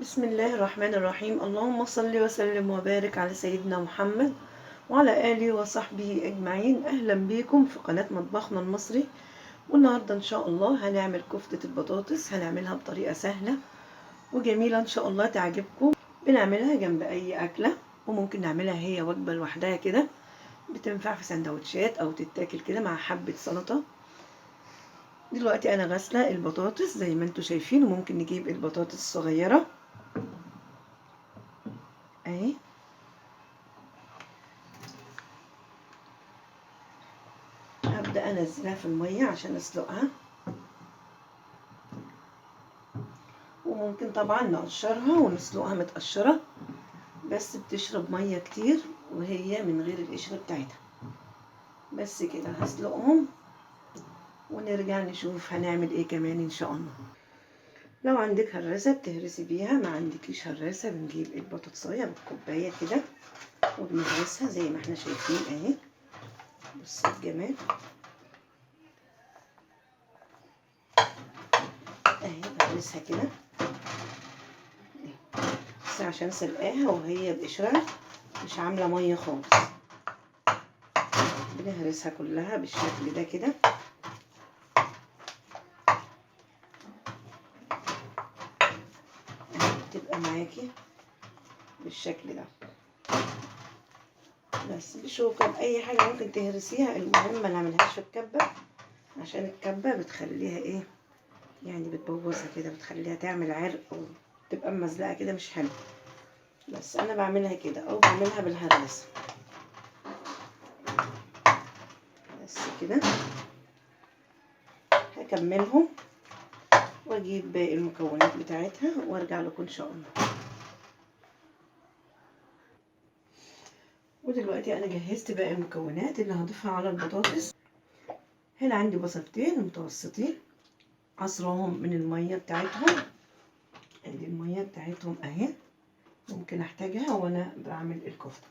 بسم الله الرحمن الرحيم. اللهم صل وسلم وبارك على سيدنا محمد وعلى آله وصحبه أجمعين. أهلا بيكم في قناة مطبخنا المصري. والنهاردة إن شاء الله هنعمل كفتة البطاطس، هنعملها بطريقة سهلة وجميلة إن شاء الله تعجبكم. بنعملها جنب أي أكلة، وممكن نعملها هي وجبة لوحدها كده، بتنفع في سندوتشات أو تتاكل كده مع حبة سلطة. دلوقتي أنا غاسلة البطاطس زي ما انتوا شايفين، وممكن نجيب البطاطس الصغيرة اهي. هبدأ انزلها في المية عشان اسلقها، وممكن طبعا نقشرها ونسلقها متقشرة، بس بتشرب مية كتير وهي من غير القشرة بتاعتها. بس كده هسلقهم ونرجع نشوف هنعمل ايه كمان ان شاء الله. لو عندك هراسة بتهرسي بيها، ما عندكيش هراسة بنجيب البطاطساية بالكوباية كده وبنهرسها زي ما احنا شايفين اهي. بصوا الجمال اهي، بهرسها كده بس عشان سلقاها وهي بقشرها مش عاملة مية خالص. بنهرسها كلها بالشكل ده كده. تبقى معاكي بالشكل ده، بس بشوكة بأي حاجة ممكن تهرسيها. المهم ما نعملهاش في الكبة، عشان الكبة بتخليها ايه يعني، بتبوظها كده، بتخليها تعمل عرق وتبقى مزلقة كده مش حلوة. بس انا بعملها كده او بعملها بالهراسة بس كده. هكملهم واجيب باقي المكونات بتاعتها وارجع لكم ان شاء الله. ودلوقتي انا جهزت باقي المكونات اللي هضيفها على البطاطس. هنا عندي بصلتين متوسطين عصراهم من المية بتاعتهم، ادي المية بتاعتهم اهي، ممكن احتاجها وانا بعمل الكفتة.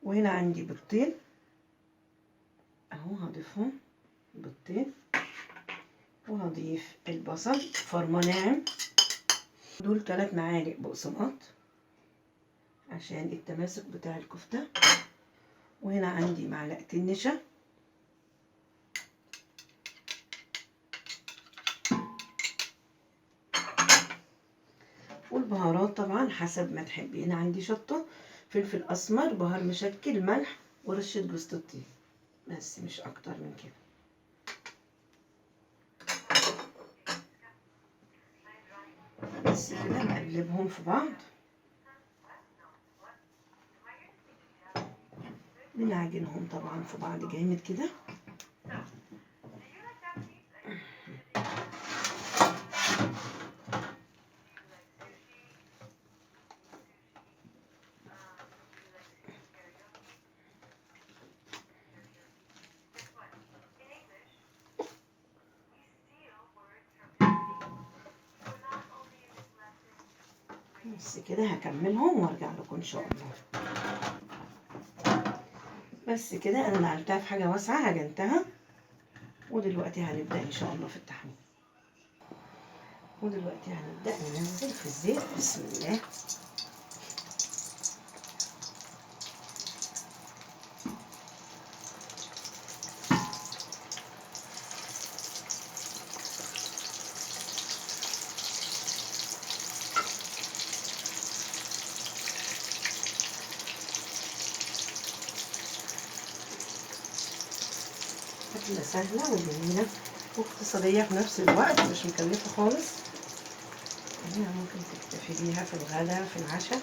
وهنا عندي بيضتين اهو، هضيفهم بيضتين، وهضيف البصل فرمه ناعم. دول 3 معالق بقسماط عشان التماسك بتاع الكفتة. وهنا عندي معلقتين نشا، والبهارات طبعا حسب ما تحبي. هنا عندي شطه، فلفل اسمر، بهار مشكل، ملح، ورشه جوز الطيب، بس مش اكتر من كده. بس كده نقلبهم في بعض، بنعجنهم طبعا في بعض جامد كده. بس كده هكملهم وارجع لكم ان شاء الله. بس كده انا نقلتها في حاجة واسعة، عجنتها، ودلوقتي هنبدا ان شاء الله في التحمير. ودلوقتي هنبدا ننزل في الزيت. بسم الله. أكلة سهلة وجميلة واقتصادية في نفس الوقت، مش مكلفة خالص، يعني ممكن تكتفي بيها في الغداء في العشاء.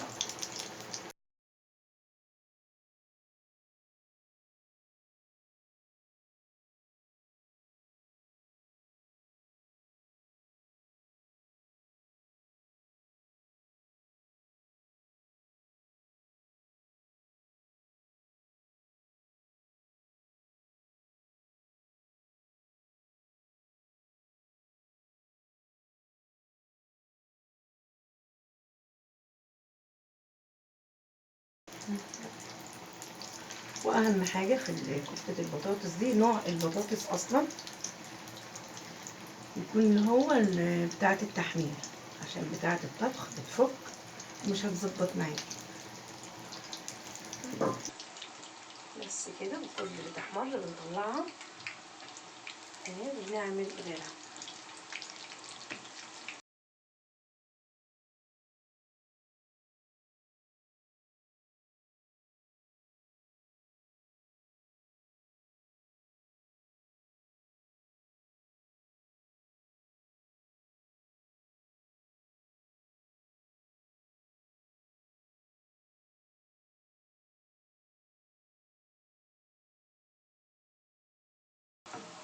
واهم حاجة في كفته البطاطس دي نوع البطاطس اصلا يكون اللي هو بتاعه التحمير عشان بتاعة الطبخ بتفك ومش هتظبط معاكي. بس كده بتفضل تحمر، بنطلعها اهي وبنعمل غيرها.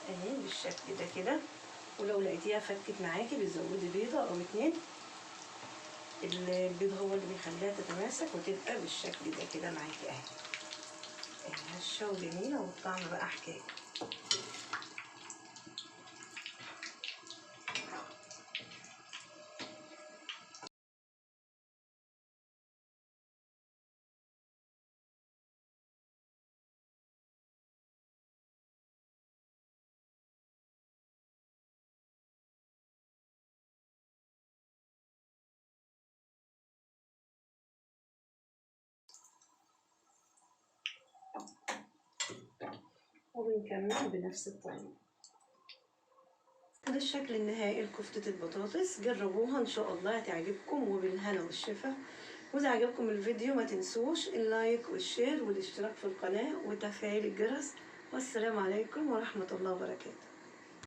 اهي بالشكل ده كده. ولو لقيتيها فكت معاكي بتزودي بيضة او 2، البيض هو اللي بيخليها تتماسك وتبقى بالشكل ده كده معاكي اهي. اهي هشه وجميلة، والطعم بقى حكاية. وبنكمل بنفس الطريقة. ده الشكل النهائي لكفتة البطاطس. جربوها ان شاء الله هتعجبكم، وبالهنا والشفا. واذا عجبكم الفيديو ما تنسوش ال like وال share والاشتراك في القناة وتفعيل الجرس. والسلام عليكم ورحمة الله وبركاته.